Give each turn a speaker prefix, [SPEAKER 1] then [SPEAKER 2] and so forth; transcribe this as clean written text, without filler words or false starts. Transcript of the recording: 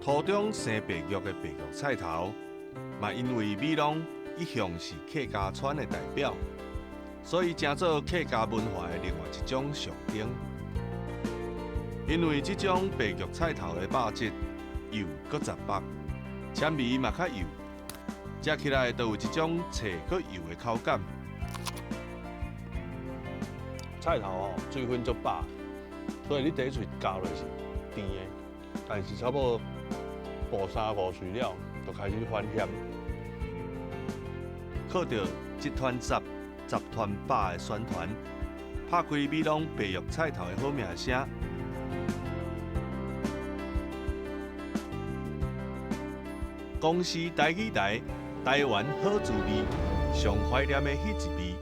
[SPEAKER 1] 土中生白玉的白玉菜頭，嘛因為美濃一向是客家村的代表，所以成做客家文化的另外一種象徵。因為這種白玉菜頭的肉質幼閣雜白，纖維嘛較幼，食起來就有一種脆閣幼的口感。菜頭哦，水分足飽，所以你第一喙咬落是甜的，但是差不多哺三五喙了，就開始反鹹。靠著一團雜、十團飽的宣傳，拍開美濃白玉菜頭的好名聲。公視台語台，台灣好滋味，上懷念的彼一味。